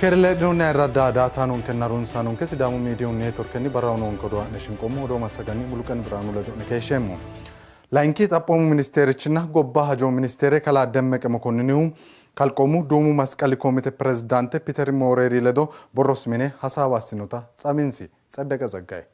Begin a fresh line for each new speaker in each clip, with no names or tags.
Keere leedhinoonni ayirradda daatanonkenna runsaanonke Sidaamu miidiyu neetworkenni barraho noonke odoo ha'ne shinqoommo odoo massaganni Muluqen Birhaanu ledo'ne keeshsheemmo. Layinki xaphoomu ministeerichinna gobba hajo ministeere kalaa Demmeqe Mokonninihu kalqoomu duumu masqali komite pirezidaante Piteri Mooreeri ledo borrosi mine hasaawa assinota xawinsi. Tseddeqe Tseggaye.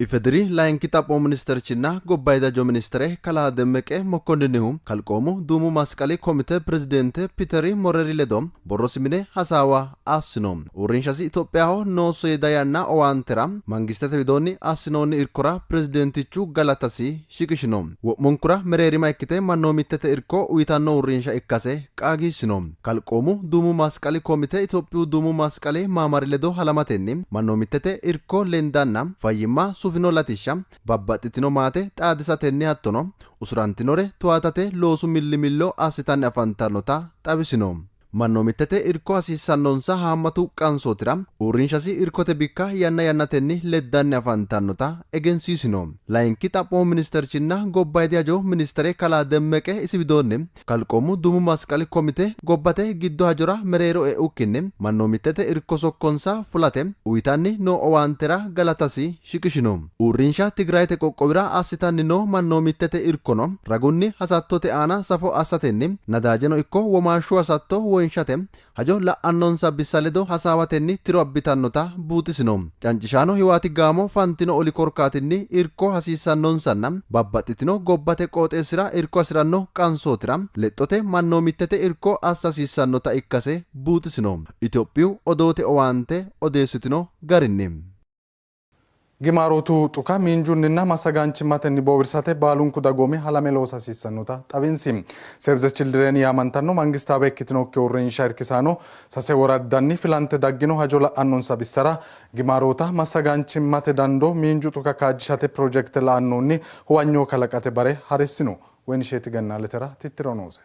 IFEDRI Layinki Xaphoomu Ministerchinna Gobbaydi Hajo Ministere Kalaa Demmeqe Mokkonninnihu Kalqoomu Duumu Masqali Komite Pirezideente Piteri Moreri ledo borrosi mine hasaawa assino. Uurrinshasi Itophiyaho noo seeda yanna owaantera mangistete widoonni assinoonni irkora pirezideentichu galatasi shiqishino. Wo'munkura mereerima ikkite mannoomittete irko uytanno uurrinsha ikkase qaagiissino. Kalqoomu Duumu Masqali Komite Itophiyu Duumu Masqali Maamari ledo halamatenni mannoomittete irko lendanna fayyimma sufino latishsha babbaxxitino maate xaadisatenni hattono usurantinore towaatate loosu millimillo assitanni afantannota xawisino. Mannoomittete irko hasiissannonsa haammatu qansootira uurrinshasi irkote bikka yanna yannatenni leddanni afantannota egensiisino. Layinki Xaphoomu Ministerchinna Gobbaydi Hajo Ministere Kalaa Demmeqe isi widoonni, Kalqoomu Duumu Masqali Komite gobbate giddo hajora mereero e'ukkinni mannoomittete irko sokkonsa fulate uytanni noo owaantera galatasi shiqishino. Uurrinsha Tigrayete qoqqowira assitanni noo mannoomittete irkono ragunni hasattote aana safo assatenni nadaajeno ikko womaashshu hasatto wonshate hajo la'annonsa bissa ledo hasaawatenni tiro abbitannota buuxisino. Cancishaano Hiwaati gaamo fantino oli korkaatinni irko hasiissannonsanna babbaxxitino gobbate qooxeessira irko hasi'ranno qansootira lexxote mannoomittete irko assa hasiissannota ikkase buuxisino. Itophiyu odoote owaante odeessitino garinni.
Gimaarootu xuka miinjunninna massagaanchimmatenni boowirsate baalunku dagoomi halame loosa hasiissannota xawinsi. Save the Children yaamantanno mangistaawe ikkitinokki uurrinsha irkisaano sase woraddanni filante daggino hajo la'annonsa bissara gimaaroota massagaanchimmate dandoo miinju xuka kaajjishate pirojekte la'annohunni huwanyo kalaqate bare harissino. Woyinisheeti Gennaaletera tittiro noose.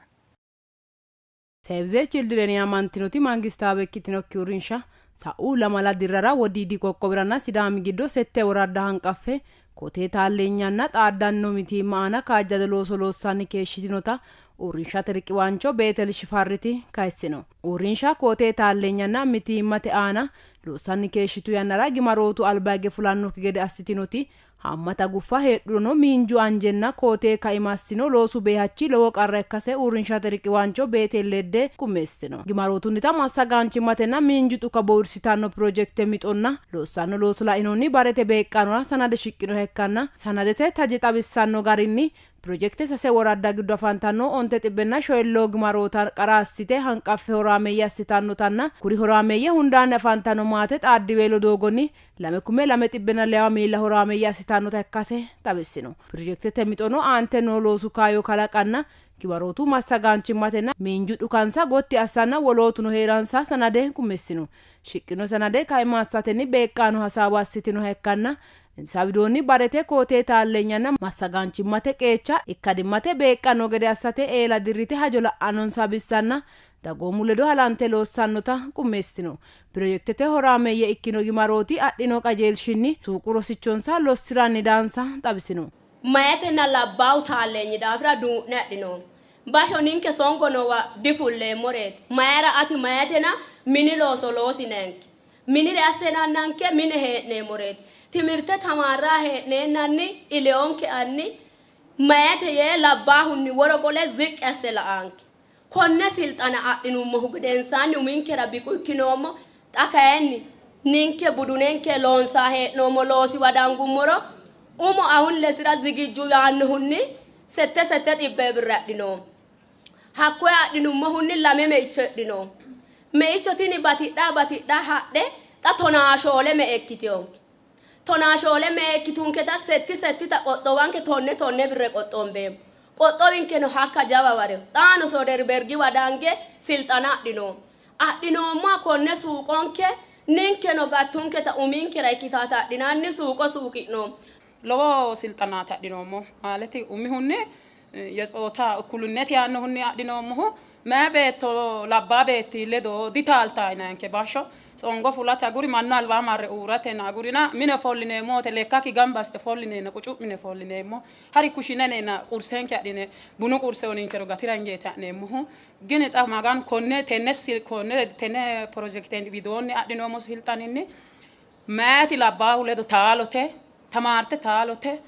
Save the Children yaamantinoti mangistaawe ikkitinokki uurrinsha sa'u lamala dirrara Wodiidi qoqqowiranna Sidaami giddo sette woradda hanqaffe kotee taalleenyanna xaaddanno mitiimma aana kaajjado looso loossanni keeshshitinota uurrinshate riqiwaancho Beetel Shifarriti kayissino. Uurrinsha kotee taalleenyanna mitiimmate aana loossanni keeshshitu yannara gimarootu alba hige fulannokki gede assitinoti Haammata guffa heedhurono miinju anjenna koo-tee kaima assino loosu beehachi lowo qarra ikkase uurrinshate riqiwaancho Beetel ledde qummeessitino. Gimarootunnita massagaanchimmatenna miinju dhuka bowirsitanno pirojekte mixonna loossanno looso lainohunni barete beeqqaanora sanade shiqqinoha ikkanna sanadete taje xawissanno garinni Pirojekte sase woradda giddo afantanno onte xibbenna shoyilloo gimaroota qara assite hanqaffe horaameeyye assitannotanna kuri horaameeyye hundaanni afantanno maate xaaddiweelo doogonni lame kume lame xibbenna leewa miilla horaameeyye assitannota ikkase xawissino. Pirojektete mixono aante noo loosu kaayyo kalaqanna gimarootu massagaanchimmatenna miinju dhukansa gotti assanna wolootuno hee'ransa sanade qummeessino. Shiqqino sanade kaima assatenni beeqqaano hasaawa assitinoha ikkanna Insa widoonni barete koo-tee taalleenyanna massagaanchimmate qeecha ikkadimmate beeqqanno gede assate eela dirrite hajo la'annonsa bissanna dagoomu ledo halante loossannota qummeessitino. Pirojektete horaameeyye ikkino gimarooti adhino qajeelshinni suuqu rosichonsa lossi'ranni daansa xawisino.
Meyatenna labbaahu taalleenyi daafira duu'ne adhinoommo. Basho ninke songo noowa difulleemmoreeti. Mayira ati meyatena mini looso loosi yinanninke. Minire assinannanke mine hee'neemmoreeti. Timirte tamaarranni hee'neennanni ileyonke anni meyate yee labbaahunni woro qole ziqqi asse la''anke. Konne silxana adhinummohu gedensaanni uminkera biqu ikkinoommo. Xa kayinni ninke budunenke loonsanni hee'noommo loosiwa dangummoro umo ahun lesira zigijju yaannohunni sette sette xibbee birra adhinoommo. Hakkoye adhinummohunni lame meicho hidhinoommo. Meicho tini batidhaa batidhaa hadhe xa tonaashoole me''e ikkitinonke. Tonaashoole me''e ikkitunketa setti settita qoxxowanke tonne tonne birre qoxxombeemmo. Qoxxowinkeno hakka jawa wareho. Xaano Soderbergiwa dange silxana adhinoommo. Adhinoommoha konne suuqonke ninkeno gattunketa uminkera ikkitaata adhinanni suuqo suuqi'noommo.
Lowo silxanaati adhinoommohu. Maaleti umihunni yetsoota ukkulinnet yaannohunni adhinoommohu. Meya beetto labbaa beetti ledo ditaaltaa yinanke bashsho songo fulate aguri mannu albaa marre uurratena agurina mine ofollineemmo wote lekkakki gamba assite ofollineemmo qucu'mine ofollineemmo hari kushine neena qursenke adhine bunu qurse uyininkero gatira hingeeti ha'neemmohu. Gini xa Maganu konne tenne konne tenne pirojekite widoonni adhinoommo silxaninni meyati labbaahu ledo taalote, tamaarte taalote,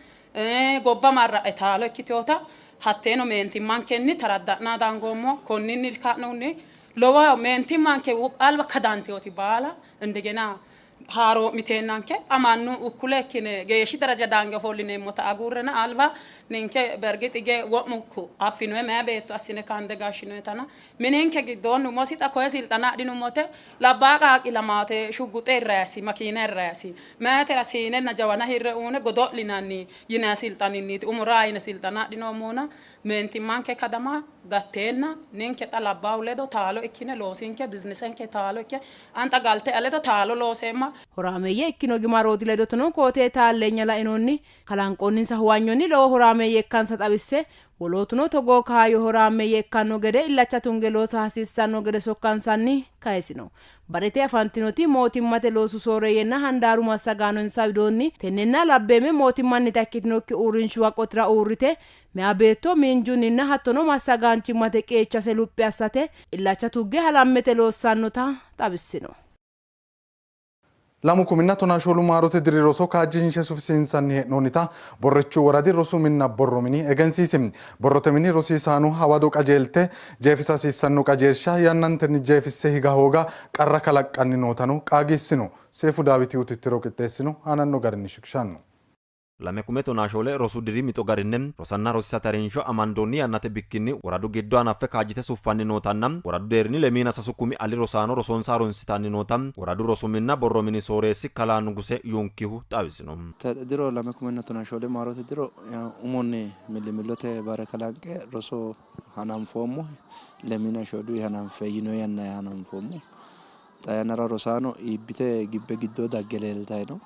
gobba marra'e taalo ikkitinota hatteeno meentimmankenni taradda'na dangoommo. Konninni ka'nohunni lowo meentimmanke alba kadantinoti baala indegena haaroo'miteennanke xa mannu ukkule ikkine geeshshi daraja dange ofollineemmota agurrena alba ninke bergix hige wo'munku affinoe meya beetto assine kande gashshinoetana mininke giddoonni umosi xa koye silxana adhinummote labbaa qaaqqi lamaate shugguxe hirrayasi makiina hirrayasi meyatera siinenna jawana hirre uune godo'linanni yinanni silxaninniiti umo raa yine silxana adhinoommohuna meentimmanke kadama gatteenna ninke xa labbaahu ledo taalo ikkine loosinke bizinesenke taalo ikke an xa galte'ya ledo taalo looseemma.
Horaameeyye ikkino gimarooti ledotono koo-tee taalleenya lainohunni kalanqoonninsa huwanyonni lowo horaameeyye ikkansa xawisse, wolootuno togoo kaayyo horaammeeyye ikkanno gede illacha tunge loosa hasiissanno gede sokkansanni kayisino. Barete afantinoti mootimmate loosu sooreeyyenna handaaru massagaano insa widoonni tennenna labbeemme mootimmannita ikkitinokki uurrinshuwa qotira uurrite Meya beetto miinjunninna hattono massagaanchimmate qeechase luphi assate illacha tugge halammete loossannota xawissino.
Lamu kuminna tonaa shoolu maarote diri roso kaajjinshe sufisiinsanni hee'noonnita Borrichu woradi rosu minna borro mini egensiisi. Borrote mini rosiisaano hawado qajeelte jeefisa hasiissanno qajeelsha yannantenni jeefisse higa hooga qarra kalaqqanni nootano qaagiissino. Seefu Daawitihu tittiro qixxeessino aananno garinni shiqishanno.
Lame kume tonaa shoole rosu diri mixo garinni rosanna rosiisate harinsho amandoonni yannate bikkinni woradu giddo hanaffe kaajjite suffanni nootanna woradu deerrinni lemiina sasu kumi ali rosaano rosonsa harunsitanni noota woradu rosu minna borro mini sooreessi kalaa Nuguse Yunkihu xawisino.
Tayxe diro lame kumenna tonaa shoole maarote diro umonni millimillote bare kalanqe roso hananfoommo. Lemiina shooluyi hananfe yino yannanni hananfoommo. Xaa yannara rosaano iibbite gibbe giddoo dagge leeltanni no.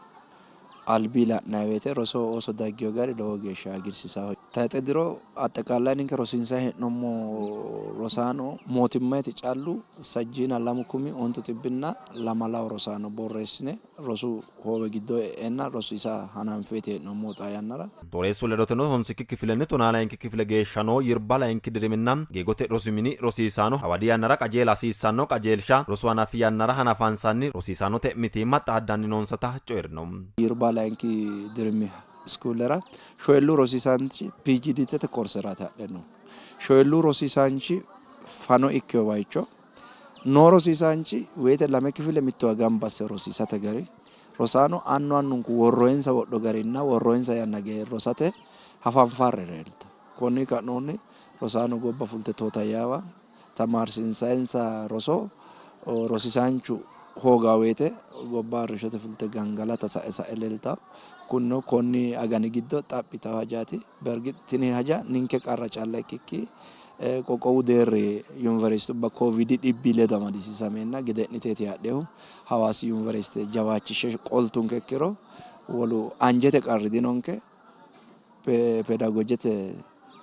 Albi la'nanni woyte rosoho ooso daggino gari lowo geeshsha hagiirsiisannoho. Tayxe diro axxeqaalaye ninke rosiinsanni hee'noommo rosaano mootimmayiti callu sajjiina lamu kumi ontu xibbinna lamalawo rosaano borreessine rosu hoowe giddo e'enna rosiisa hananfeeti hee'noommohu xaa yannara.
Sooreessu ledoteno honsikki kifilenni tonaa layinki kifile geeshsha noo Yirba layinki diriminna Geegote rosi mini rosiisaano hawadi yannara qajeela hasiissanno qajeelsha rosu hanafi yannara hanafansanni rosiisaanote mitiimma xaaddanni noonsata coyi'rino.
Yirba layinki dirimi iskuulera shoyilluu rosiisaanchi PGDTete korseraati hadhe noohu. Shoyilluu rosiisaanchi fano ikkino baycho noo rosiisaanchi woyte lame kifile mittowa gamba asse rosiisate gari rosaano annu annunku worroyinsa wodho garinna worroyinsa yanna gee rosate hafanfarre leeltanno. Konni ka'nohunni rosaano gobba fulte tootayyaawa tamaarsiinsayinsa roso rosiisaanchu hoogaa woyte gobba arrishshote fulte gangalata sa'e sa'e leeltanno. Kunino konni agani giddo xaphi yitanno hajaati. Bergix tini haja ninke qarra calla ikkikki qoqqowu deerri yuniversitubba koovidi dhibbi ledo amadisiisameenna gede'niteeti hadhinohu. Hawaasi yuniversite jawaachishshe qoltunke ikkiro wolu anjete qarri dinonke. Pedaagojete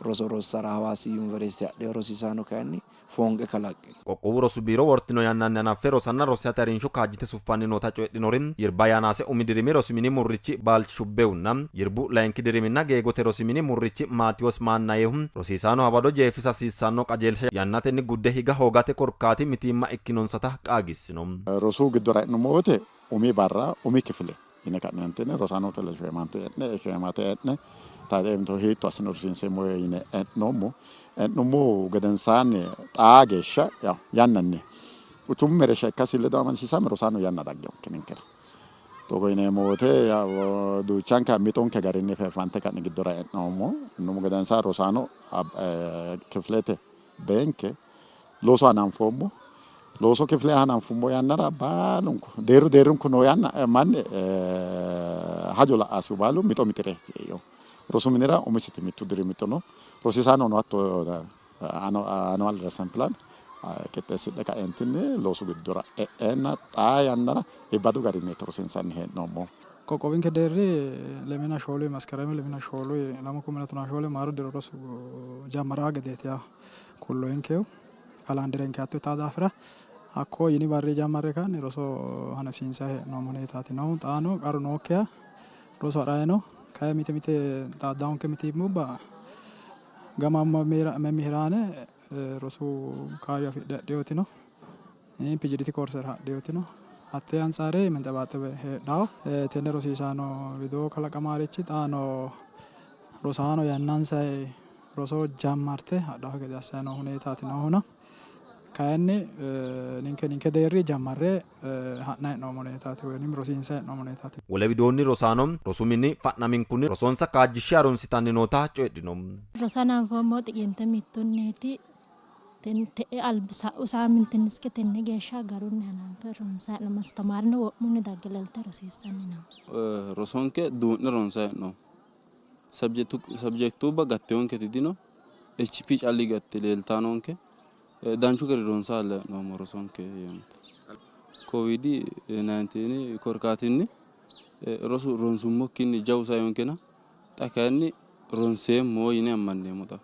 roso rossara Hawaasi yuniversite hadhino rosiisaano kayinni foonqe kalaqqino.
Qoqqowu rosu biiro wortino yannanni hanaffe rosanna rosiisate harinsho kaajjite suffanni noota coyidhinori Yirba Yaanaase umi dirimi rosi mini murrichi Baalch Shubbehunna Yirbu layinki diriminna Geegote rosi mini murrichi Maatiwoos Maannayehu rosiisaano hawado jeefisa hasiissanno qajeelsha yannatenni gudde higa hoogate korkaati mitiimma ikkinonsata qaagiissino.
Rosu giddora e'nummo woyte umi barra umi kifile yine ka'neentinni rosaanote ledo sheemaantu e'ne sheemaate e'ne tayxe hiitto assine rosiinseemmo yine e'noommo. E'nummohu gedensaanni xaa geeshsha yannanni quchumu mereersha ikkasi ledo amadisiisame rosaano yanna daggewonke ninkera. Togo yineemmo woyte duuchanka mixonke garinni feeffante ka'ne giddora e'noommo. E'nummo gedensaanni rosaano kifilete beenke looso hananfoommo. Looso kifile hananfummo yannara baalunku deerru deerrunku noo yanna manni hajo la'asihu baalu mixo mixire eino. Rosu minira umisiti mittu diri mixo no. Rosiisaanono hatto annual lesson plan qixxeessidhe ka'eentinni loosu giddora e'eenna xaa yannara iibbadu garinniiti rosiinsanni hee'noommohu.
Qoqqowinke deerri lemina shooluyi Maskeremi lemina shooluyi lamu kumina tonaa shoole maaru diro rosu jammaraa gedeeti yaa kulloyinkehu. Kalaanderenke hatto yitaa daafira hakko yini barri jammarre ka'ne roso hanafisiinsanni hee'noommo huneetaati noohu. Xaano qarru nookkiha rosu ha'rayi no. Kayi mite mite xaaddaonke mitiimmubba gama memihiraane rosu kaayyo afidhe hadhinooti no. PGDT koorsera hadhinooti no. Hattee antsare menxebaaxebe heedhawo. Tenne rosiisaano widoo kalaqamaarichi xaano rosaano yannansa roso jammarte hadhawo gede assanni noo huneetaati noohuna. Kayinni ninke ninke deerri jammarre ha'nanni hee'noommo huneetaati woynim rosiinsanni hee'noommo huneetaati.
Wole widoonni rosaano rosu mini fa'naminkunni rosonsa kaajjishshe harunsitanni noota coyidhino.
Rosa hananfoommohu xiqimte mittunniiti. Te'e albi sa'u saamintenni iske tenne geeshsha garunni hananfe ronsanni hee'noommo. Astamaarino wo'munni dagge leelte rosiissanni no.
Rosonke duu'ne ronsanni hee'noommo. Sabjektuubba gatteyonketi dino. HP calli gatte leeltaa noonke. Danchu gari ronsanni hee'noommo rosonke. Covid 19 korkaatinni rosu ronsummokkinni jawu sainonkena xa kayinni ronseemmo yine ammanneemmo xa.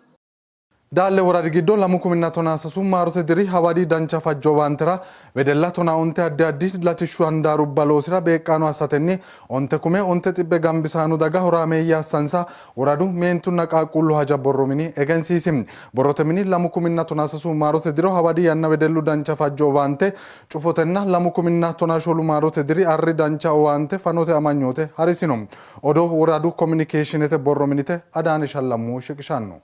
Daalle woradi giddo 2013 maarote diri hawadi dancha fajjo owaantera wedella 15 addi addi latishshu handaarubba loosira beeqqaano assatenni 9,009 gambisaano daga horaameeyye assansa woradu meentunna qaaqquullu haja borro mini egensiisi. Borrote mini 2013 maarote diro hawadi yanna wedellu dancha fajjo owaante cufotenna 2014 maarote diri arri dancha owaante fanote amanyoote harisino. Odoo woradu kominikeeshinete borro minite Adaane Shallamu shiqishanno.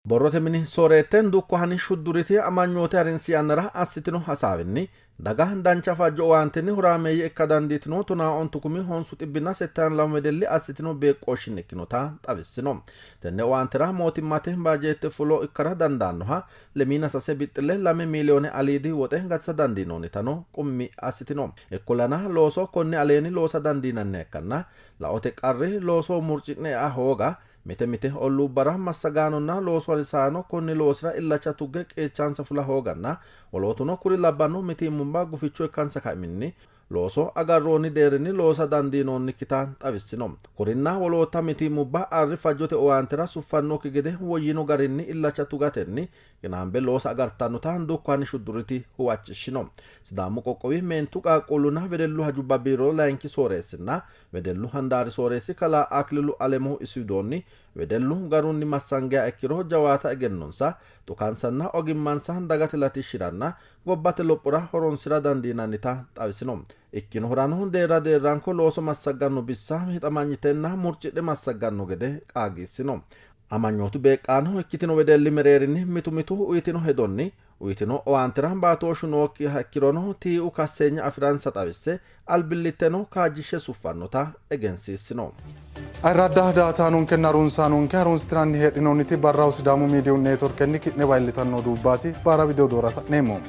Borrote mini sooreette dukko Hanishshu Duriti amanyoote harinsi yannara assitino hasaawinni daga dancha fajjo owaantenni horaameeyye ikka dandiitino 9,582 wedelli assitino beeqqooshshinni ikkinota xawissino. Tenne owaantera mootimmate baajeette fulo ikkara dandaannoha 23.2 miiliyoone aliidi woxe gatisa dandiinoonnitano qummi assitino. Ikkollana looso konni aleenni loosa dandiinanniha ikkanna laote qarri looso murci'ne ea hooga mite mite olluubbara massagaanonna loosu harisaano konni loosira illacha tugge qeechansa fula hooganna wolootuno kuri labbanno mitiimmubba guficho ikkansa kaiminni looso agarroonni deerrinni loosa dandiinoonnikkita xawissino. Kurinna wolootta mitiimmubba arri fajjote owaantera suffannokki gede woyyino garinni illacha tugatenni qinaambe loosa agartannota dukko Hanishshu Duriti huwachishshino. Sidaamu qoqqowi meentu qaaqquullunna wedellu hajubba biiro layinki sooreessinna wedellu handaari sooreessi kalaa Aklilu Alemuhu isi widoonni wedellu garunni massangiha ikkiro jawaata egennonsa xukansanna ogimmansa dagate latishshiranna gobbate lophora horonsira dandiinannita xawisino. Ikkinohurano deerra deerranko looso massagganno bissa hixamanyitenna murcidhe massagganno gede qaagiissino. Amanyootu beeqqaano ikkitino wedelli mereerinni mitu mitu uyitino hedonni uyitino owaantera baatooshshu nookkiha ikkirono tiiu kasseenya afi'ransa xawisse albillitteno kaajjishshe suffannota egensiissino.
Ayirradda daataanonkenna harunsaanonke harunsitinanni heedhinoonniti barraho Sidaamu miidiyu neetworkenni ki'newa iillitanno oduubbaati. Baara widoo doora sa'neemmo.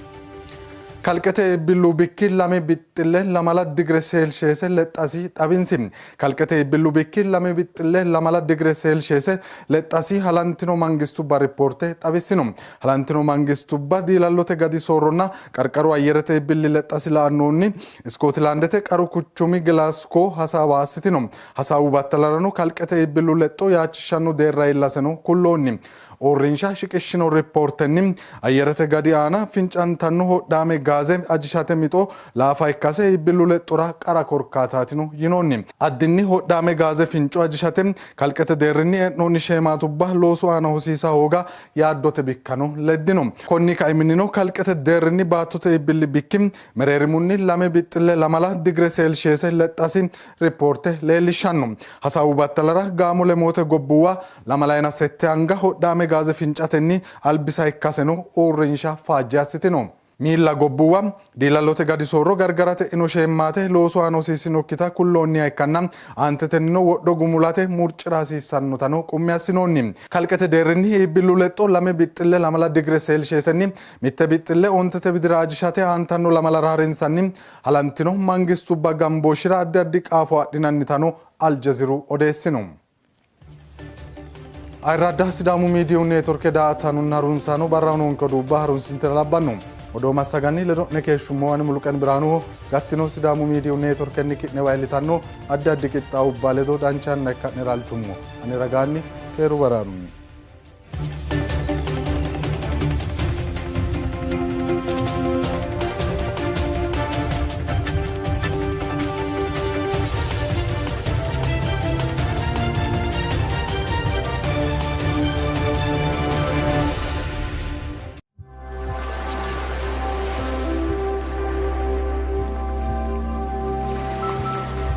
Kalqete iibbillu bikki 2.2 digire seelsheese lexxasi xawinsi. Kalqete iibbillu bikki 2.2 digire seelsheese lexxasi halantino mangistubba ripoorte xawissino. Halantino mangistubba diilallote gadi soorronna qarqaru ayyerete iibbilli lexxasi la'annohunni Iskootilaandete qaru quchumi Gilaaskoo hasaawa assitino. Hasaawu battalarano kalqete iibbillu lexxo yaachishshanno deerra iillaseno kulloonni. Uurrinsha shiqishshino rippoortenni ayyerete gadi aana fincantanno hodhaame gaaze ajishate mixo laafa ikkase iibbillu lexxora qara korkaataatino yinoonni. Addinni hodhaame gaaze finco ajishate kalqete deerrinni e'noonni sheemaatubba loosu aana hosiisa hooga yaaddote bikkano leddino. Konni kaiminnino kalqete deerrinni baattote iibbilli bikki mereerimunni 2.2 digire seelshiyeese lexxasi rippoorte leellishshanno. Hasaawu battalara gaamo lemote gobbuwa 28 anga hodhaame gaaze fincatenni albisa ikkaseno uurrinsha faajje assitino. Miilla gobbuwa diilallote gadi soorro gargarate e'ino sheemaate loosu aana hosiissinokkita kulloonniha ikkanna aantetennino wodho gumulate murci'ra hasiissannotano qummi assinoonni. Kalqete deerrinni iibbillu lexxo 2.2 digire seelshiyeesenni mitte bixxille ontete widira ajishate aantanno lamalara harinsanni halantino mangistubba gambooshshira addi addi qaafo adhinannitano Aljeziru odeessino. Ayirradda Sidaamu miidiyu neetworke daa''ataanonna harunsaano barraho noonke oduubba harunsintera labbanno. Odoo massaganni ledo'ne keeshshummo ani Muluqen Birhaanuho. Gattino Sidaamu miidiyu neetworkenni ki'newa iillitanno addi addi qixxaawubba ledo dancha yanna ikka'nera halchummo. Ane ragaanni keeru baraarunni.